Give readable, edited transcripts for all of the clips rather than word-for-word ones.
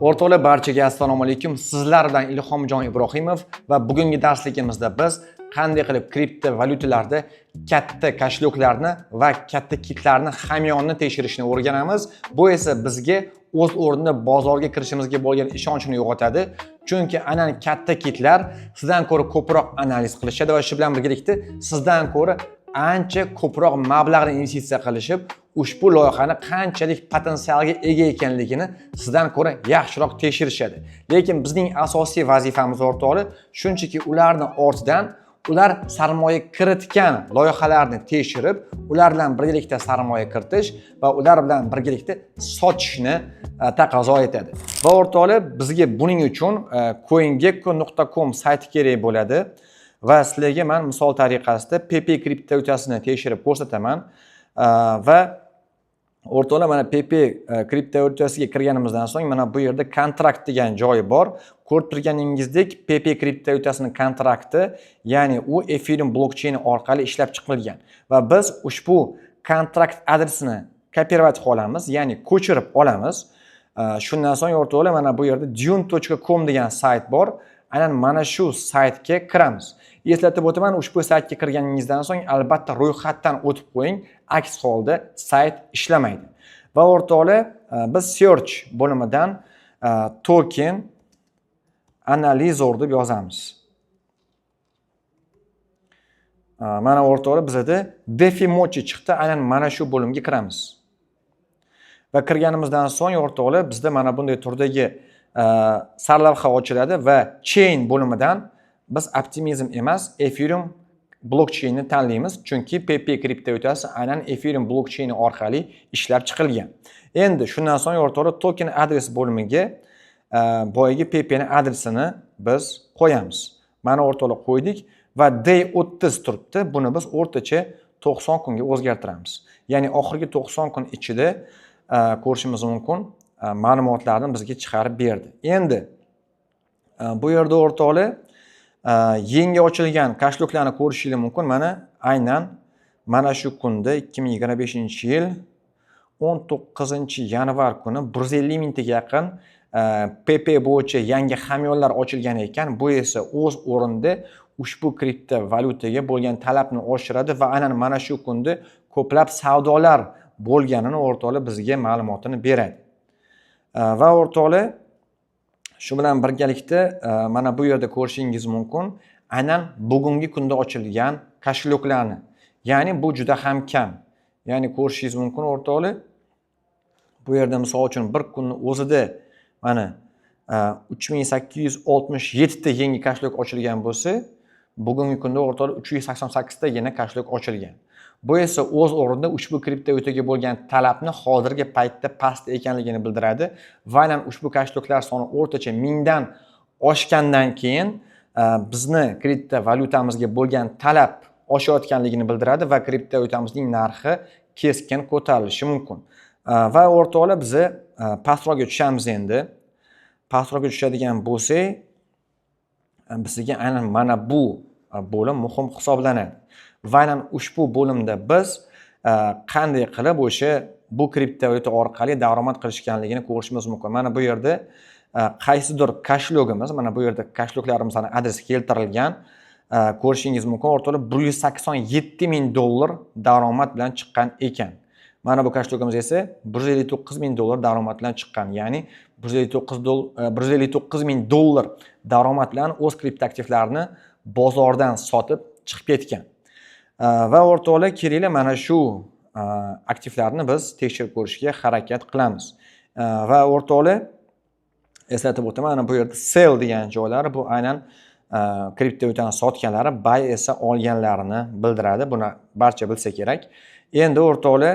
O'rtoqlar, barchaga assalomu alaykum. Sizlar bilan Ilhomjon Ibrohimov va bugungi darsligimizda biz qanday qilib kriptovalyutalarda katta кошелёк larni va katta kitlarni hamyonni tekshirishni o'rganamiz. Bu esa bizga o'z o'rnida bozorga kirishimizga bo'lgan ishonchni uyg'otadi. Chunki aynan katta kitlar sizdan ko'ra ko'proq analiz qilishadi va shu bilan birgalikda sizdan ko'ra ancha ko'proq mablag'ni investitsiya qilishib, ushbu loyihani qanchalik potensialga ega ekanligini sizdan ko'ra yaxshiroq tekshirishadi. Lekin bizning asosiy vazifamiz, o'rtoqlar, shunchaki ularni ortidan ular sarmoya kiritgan loyihalarni tekshirib, ular bilan birgalikda sarmoya kiritish va ular bilan birgalikda sotishni taqozo etadi. Va o'rtoqlar, bizga buning uchun coingecko.com sayti kerak bo'ladi va sizlarga man misol tariqasida Pepe kriptovalyutasini tekshirib ko'rsataman. Va o'rtoqlar, mana Pepe kriptovalyutasiga kirganimizdan so'ng mana bu yerda kontrakt degan joyi bor. Ko'rib turganingizdek, Pepe kriptovalyutasini kontrakti, ya'ni u Ethereum blokcheyni orqali ishlab chiqilgan va biz ushbu kontrakt adresini копировать qilib olamiz, ya'ni ko'chirib olamiz. Shundan so'ng, o'rtoqlar, mana bu yerda dune.com degan sayt bor. Aynan mana shu saytga kiramiz. Eslatib o'taman, ushbu saytga kirganingizdan so'ng albatta ro'yxatdan o'tib qo'ying, aks holda sayt ishlamaydi. Va o'rtoqlar, biz search bo'limidan token анализер deb yozamiz. Mana o'rtoqlar, bizada DeFi Mochi chiqdi. Aynan mana shu bo'limga kiramiz. Va kirganimizdan so'ng, o'rtoqlar, bizda mana bunday turdagi sarlavha ochiladi va chain bo'limidan biz Optimism emas, Ethereum blokchainni tanlaymiz, chunki Pepe kriptovalyutasi aynan Ethereum blokchaini orqali ishlab chiqilgan. Endi shundan so'ng, o'rtoqlar, token adres bo'limiga boyagi Pepeni adresini biz qo'yamiz. Mana o'rtoqlar, qo'ydik va day 30 turibdi. Buni biz o'rtacha 90 kunga o'zgartiramiz. Ya'ni oxirgi 90 kun ichida ko'rishimiz mumkin, ma'lumotlarni bizga chiqarib berdi. Endi bu yerda, o'rtoqlar, yangi ochilgan кошелёк larni ko'rishingiz mumkin. Mana aynan mana shu kunda, 2025 yil 19 yanvar kuni 150 mingtaga yaqin Pepe bo'yicha yangi hamyonlar ochilgan ekan. Bu esa o'z o'rnida ushbu kriptovalyutaga bo'lgan talabni oshiradi va aynan mana shu kunda ko'plab savdolar bo'lganini, o'rtoqlar, bizga ma'lumotini beradi. Va o'rtoqlar, shu bilan birgalikda mana bu yerda ko'rishingiz mumkin aynan bugungi kunda ochilgan кошелёк larni. Ya'ni bu juda ham kam. Ya'ni ko'rishingiz mumkin, o'rtoqlar, bu yerda misol uchun bir kunni o'zida mana 3867 ta yangi кошелёк ochilgan bo'lsa, bugungi kunda, o'rtoqlar, 388 tagina кошелёк ochilgan. Bu esa o'z o'rnida ushbu kriptovalyutaga bo'lgan talabni hozirgi paytda past ekanligini bildiradi va aynan ushbu кошелёк lar soni o'rtacha 1000 dan oshgandan keyin bizni kriptovalyutamizga bo'lgan talab oshayotganligini bildiradi va kriptovalyutamizning narxi keskin ko'tarilishi mumkin. Va o'rtoqlar, biza pastroqga tushamiz endi. Pastroqga tushadigan bo'lsak, bizga aynan mana bu bo'lim muhim hisoblanadi. Va aynan ushbu bo'limda biz qanday qilib o'sha bu kriptovalyuta orqali daromad qilishganligini ko'rishimiz mumkin. Mana bu yerda qaysidir кошелёк imiz, mana bu yerda кошелёк larimizni adresi keltirilgan. Ko'rishingiz mumkin, o'rtoqlar, 187 ming dollar daromad bilan chiqqan ekan. Mana bu кошелёк imiz esa 159 ming dollar daromad bilan chiqqan. Ya'ni 159 ming dollar daromad bilan o'z kriptoaktivlarini bozordan sotib chiqib ketgan. Va o'rtoqlar, kelinglar, mana shu aktivlarni biz tekshirib ko'rishga harakat qilamiz. Va o'rtoqlar, eslatib o'taman, mana bu yerda sell degan joylari bu aynan kriptovalyutani sotganlari, buy esa olganlarini bildiradi. Buni barcha bilsa kerak. Endi o'rtoqlar,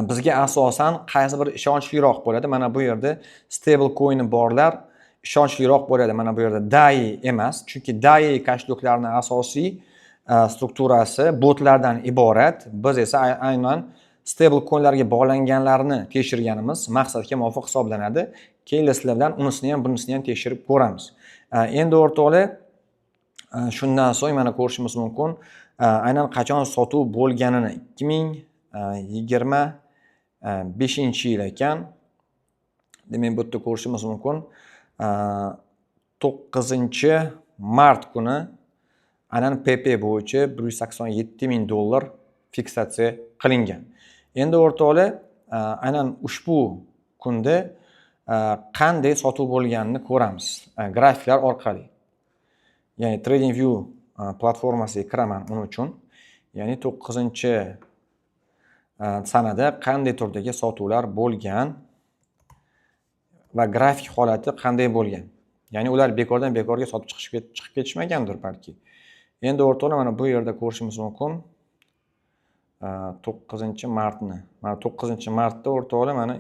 bizga asosan qaysi bir ishonchliroq bo'ladi? Mana bu yerda stable coini borlar ishonchliroq bo'ladi. Mana bu yerda DAI emas, chunki DAI кошелёк larni asosiy strukturasi botlardan iborat. Biz esa aynan stable coinlarga bog'langanlarni tekshirganimiz maqsadga muvofiq hisoblanadi. Keyin sizlar bilan unisini ham, bunisini ham tekshirib ko'ramiz. Endi o'rtoqlar, shundan so'ng mana ko'rishimiz mumkin aynan qachon sotuv bo'lganini, 2025 yil ekan. Demak, bu yerda ko'rishimiz mumkin. 9-mart kuni aynan PP bo'yicha 187 ming dollar fiksatsiya qilingan. Endi o'rtoqlar, aynan ushbu kunda qanday sotuv bo'lganini ko'ramiz grafiklar orqali. Ya'ni TradingView platformasiga kiraman uning uchun. Ya'ni 9 sanada qanday turdagi sotuvlar bo'lgan va grafik holati qanday bo'lgan. Ya'ni ular bekordan bekorga sotib chiqib ketishmagandir balki. Endi o'rtoqlar, mana bu yerda ko'rishimiz mumkin 9-martni. Mana 9-martda o'rtoqlar, mana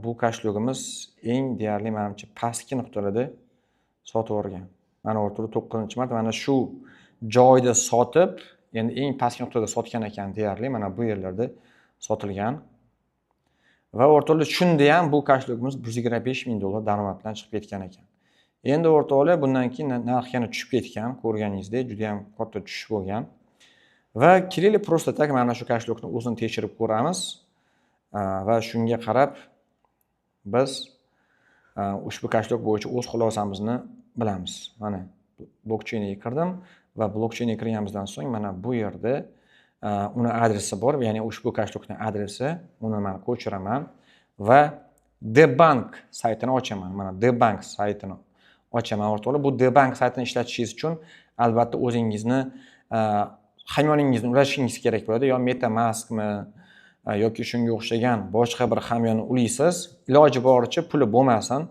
bu кошелёк imiz eng deyarli, manimcha, pastki nuqtalarda sotib yuborgan. Mana o'rtoqlar, 9-mart mana shu joyda sotib, endi eng pastki nuqtada sotgan ekan deyarli, mana bu yerlarda sotilgan. Va o'rtoqlar, shunda ham bu кошелёк imiz 125 ming dollar daromad bilan chiqib ketgan ekan. Endi o'rtoqlar, bundan keyin narx yana tushib ketgan, ko'rganingizdek, juda ham katta tushish bo'lgan. Va kelinglar, просто так mana shu кошелёк ni o'zini tekshirib ko'ramiz va shunga qarab biz ushbu кошелёк bo'yicha o'z xulosamizni bilamiz. Mana blokcheynga kirdim va blokcheynga kirganimizdan so'ng mana bu yerda uni adresi bor, ya'ni ushbu кошелёк ni adresi, uni man ko'chiraman va DeBank saytini ochaman. Mana DeBank saytini ochaman o'rtoqlar. Bu DeBank saytini ishlatishingiz uchun albatta o'zingizni hamyoningizni ulashingiz kerak bo'ladi. Yo MetaMaskmi yoki shunga o'xshagan boshqa bir hamyonni ulaysiz. Iloji boricha puli bo'lmasin,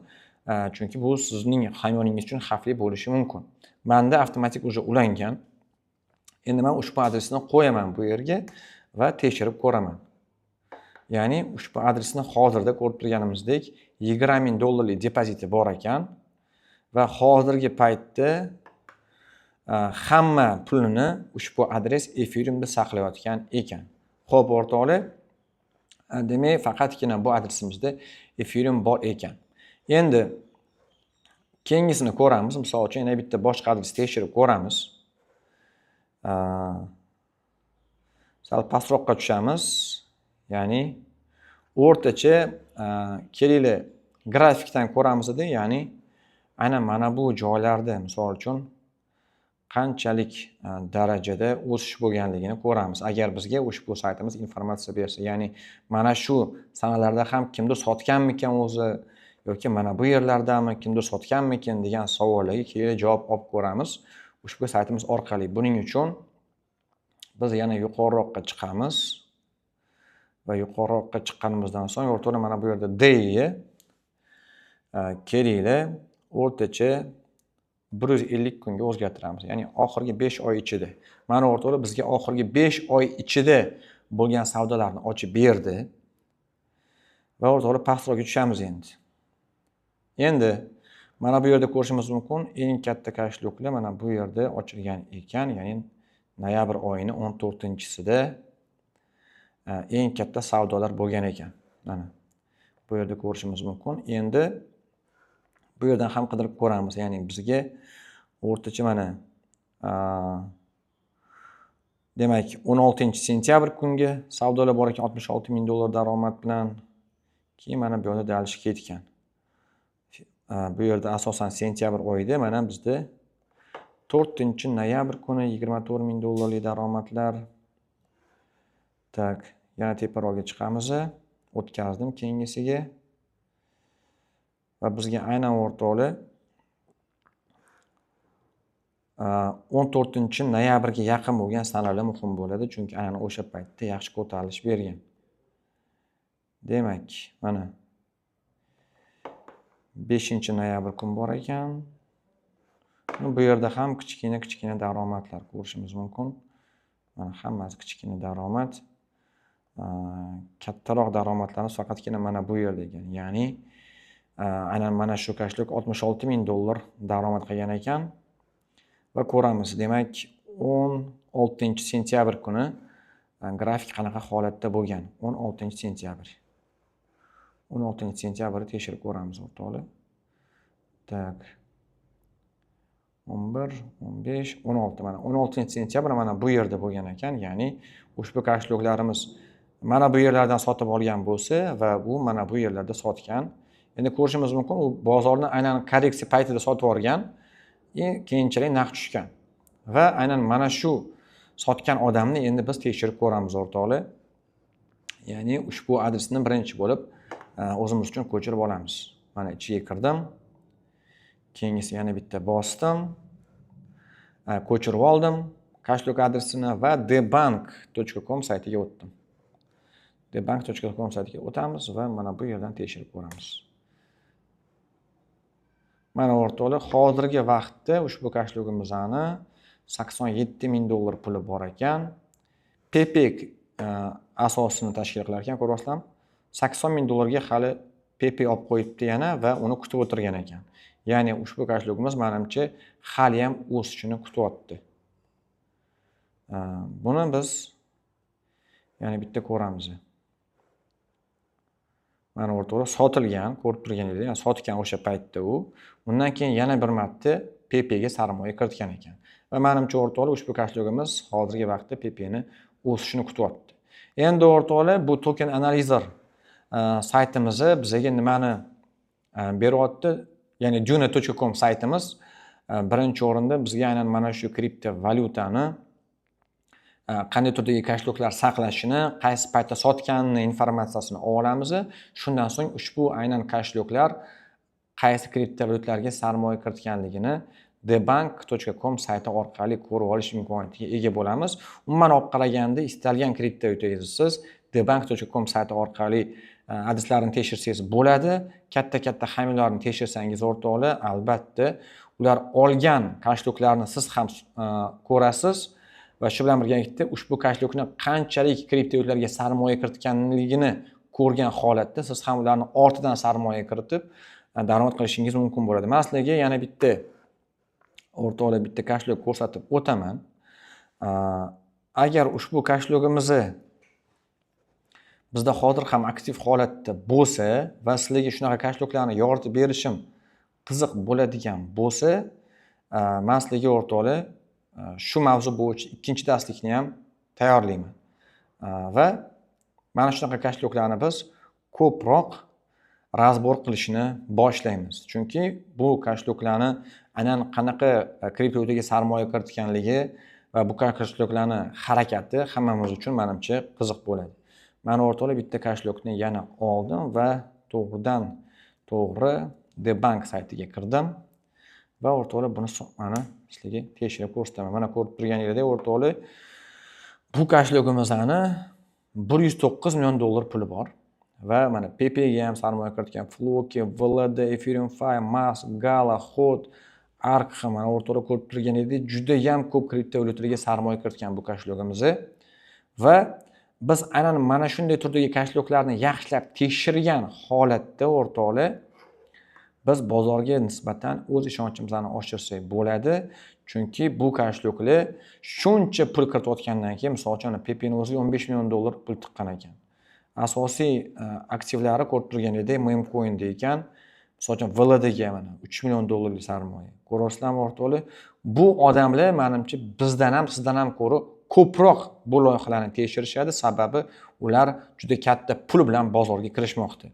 chunki bu sizning hamyoningiz uchun xavfli bo'lishi mumkin. Manda avtomatik уже ulangan. Endi men ushbu adresni qo'yaman bu yerga va tekshirib ko'raman. Ya'ni ushbu adresni hozirda ko'rib turganimizdek 20 ming dollarlik depoziti bor ekan va hozirgi paytda hamma pulini ushbu adres Ethereumda saqlayotgan ekan. Xo'p, o'rtoqlar, demak, faqatgina bu adresimizda Ethereum bor ekan. Endi keyingisini ko'ramiz. Misol uchun, yana bitta boshqa adres tekshirib ko'ramiz. Sal pastroqqa tushamiz. Ya'ni o'rtacha, kelinglar, grafikdan ko'ramiz-da, ya'ni aynan mana bu joylarda, misol uchun, qanchalik darajada o'sish bo'lganligini ko'ramiz. Agar bizga ushbu saytimiz informatsiya bersa, ya'ni mana shu sanalarda ham kimdir sotganmikan o'zi yoki mana bu yerlardami, kimdir sotganmikin degan savollarga kelinglar, javob olib ko'ramiz ushbu saytimiz orqali. Buning uchun biz yana yuqoriroqqa chiqamiz va yuqoriroqqa chiqqanimizdan so'ng o'rtoqlar, mana bu yerda day, kelinglar, o'rtacha 150 kunga o'zgartiramiz. Ya'ni oxirgi 5 oy ichida. Mana o'rtoqlar, bizga oxirgi 5 oy ichida bo'lgan savdolarni ochib berdi. Va o'rtoqlar, pastroqga tushamiz endi. Endi mana bu yerda ko'rishimiz mumkin, eng katta кошелёк lar mana bu yerda ochilgan ekan, ya'ni noyabr oyini 14-sida eng katta savdolar bo'lgan ekan. Mana bu yerda ko'rishimiz mumkin. Endi bu yerdan ham qidirib ko'ramiz. Ya'ni bizga o'rtacha mana, demak, 16-sentyabr kungi savdolar bor ekan 66 ming dollar daromad bilan. Keyin mana bu yoqda дальше ketgan. Bu yerda asosan sentyabr oyida mana bizda 4-noyabr kuni 24 ming dollarlik daromadlar. Так, yana teparoqga chiqamiz. O'tkazdim keyingisiga. Va bizga aynan o'rtoqlar 14-noyabrga yaqin bo'lgan sanalar muhim bo'ladi, chunki aynan o'sha paytda yaxshi ko'tarilish bergan. Demak, mana 5-noyabr kun bor ekan. Bu yerda ham kichkina-kichkina daromadlar ko'rishimiz mumkin. Mana hammasi kichkina daromad. Kattaroq daromadlarimiz faqatgina mana bu yerda ekan. Ya'ni aynan mana shu кошелёк 66 ming dollar daromad qilgan ekan. Va ko'ramiz, demak, 16-sentyabr kuni grafik qanaqa holatda bo'lgan. 16-sentyabr. 16-sentyabrni tekshirib ko'ramiz o'rtoqlar. Так. 11, 15, 16, mana 16-sentyabr mana bu yerda bo'lgan ekan. Ya'ni ushbu кошелёк larimiz Mana bu yerlardan sotib olgan bo'lsa va u mana bu yerlarda sotgan. Endi ko'rishimiz mumkin, u bozorni aynan korreksiya paytida sotib yuborgan, keyinchalik narx tushgan. Va aynan mana shu sotgan odamni endi biz tekshirib ko'ramiz, o'rtoqlar. Ya'ni ushbu adresni birinchi bo'lib o'zimiz uchun ko'chirib olamiz. Mana ichiga kirdim. Keyingisi yana bitta bosdim. Ko'chirib oldim кошелёк adresini va debank.com saytiga o'tdim. debank.com saytiga o'tamiz va mana bu yerdan tekshirib ko'ramiz. Mana, o'rtoqlar, hozirgi vaqtda ushbu кошелёк imizni 87 ming dollar puli bor ekan. Pepe asosini tashkil qilar ekan, ko'ryapsizlarmi? 80 ming dollarga hali Pepe olib qo'yibdi yana va uni kutib o'tirgan ekan. Ya'ni ushbu кошелёк imiz, manimcha, haliyam o'sishini kutyapti. Buni biz yana bitta ko'ramiz. Mana, o'rtoqlar, sotilgan, ko'rib turganingizdek, ya'ni sotgan o'sha paytda u. Undan keyin yana bir marta Pepega sarmoya kiritgan ekan. Va manimcha, o'rtoqlar, ushbu кошелёк imiz hozirgi vaqtda Pepeni o'sishini kutyapti. Endi, o'rtoqlar, bu token analizer saytimizni bizga nimani beryapti? Ya'ni dune.com saytimiz birinchi o'rinda bizga aynan mana shu kriptovalyutani qanday turdagi кошелёк lar saqlashini, qaysi paytda sotganini informatsiyasini olamiz. Shundan so'ng ushbu aynan кошелёк lar qaysi kriptovalyutalarga sarmoya kiritganligini debank.com sayti orqali ko'rib olish imkoniyatiga ega bo'lamiz. Umuman olib qaraganda, istalgan kriptovalyutangizni siz debank.com sayti orqali adreslarini tekshirsangiz bo'ladi. Katta-katta hamyonlarni tekshirsangiz, o'rtoqlar, albatta ular olgan кошелёк larni siz ham ko'rasiz va shu bilan birgalikda ushbu кошелёк ni qanchalik kriptovalyutalarga sarmoya kiritganligini ko'rgan holatda siz ham ularni ortidan sarmoya kiritib, daromad qilishingiz mumkin bo'ladi. Man sizlarga yana bitta, o'rtoqlar, bitta кошелёк ko'rsatib o'taman. Agar ushbu кошелёк imizni bizda hozir ham aktiv holatda bo'lsa va sizlarga shunaqa кошелёк larni yoritib berishim qiziq bo'ladigan bo'lsa, man sizlarga, o'rtoqlar, shu mavzu bo'yicha ikkinchi darslikni ham tayyorlayman. Va mana shunaqa кошелёк larni biz ko'proq разбор qilishni boshlaymiz. Chunki bu кошелёк larni aynan qanaqa kriptovalyutaga sarmoya kiritganligi va bu кошелёк larni harakati hammamiz uchun, manimcha, qiziq bo'ladi. Mana, o'rtoqlar, bitta кошелёк ni yana oldim va to'g'ridan to'g'ri Debank saytiga kirdim va, o'rtoqlar, buni mana sizlarga tekshirib ko'rsataman. Mana ko'rib turganingizdek, o'rtoqlar, bu кошелёк imizni 109 million dollar puli bor va mana Pepega ham sarmoya kiritgan, Floki, VLD, Ethereum Fi, Mask, Gala, Hot, Ark ham, mana, o'rtoqlar, ko'rib turganingizdek, judayam ko'p kriptovalyutalarga sarmoya kiritgan bu кошелёк imizni. Va biz aynan mana shunday turdagi кошелёк larni yaxshilab tekshirgan holatda, o'rtoqlar, biz bozorga nisbatan o'z ishonchimizni oshirsak bo'ladi. Chunki bu кошелёк lar shuncha pul kiritayotgandan keyin, misol uchun, Pepeni o'ziga 15 million dollar pul tiqqan ekan. Asosiy aktivlari, ko'rib turganingizdek, meme coinda ekan. Misol uchun, VLDga mana 3 million dollarlik sarmoya. Ko'ryapsizlarmi, o'rtoqlar? Bu odamlar, manimcha, bizdan ham, sizdan ham ko'ra ko'proq bu loyihalarni tekshirishadi, sababi ular juda katta pul bilan bozorga kirishmoqda.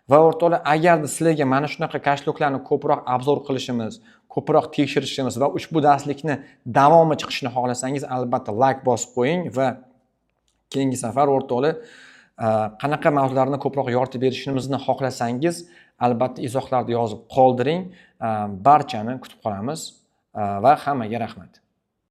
Va, o'rtoqlar, agarda sizlarga mana shunaqa кошелёк larni ko'proq обзор qilishimiz, ko'proq tekshirishimiz va ushbu darslikni davomi chiqishini xohlasangiz, albatta layk bosib qo'ying va keyingi safar, o'rtoqlar, qanaqa mavzularni ko'proq yoritib berishimizni xohlasangiz, albatta izohlarda yozib qoldiring. Barchani kutib qolamiz va hammaga rahmat.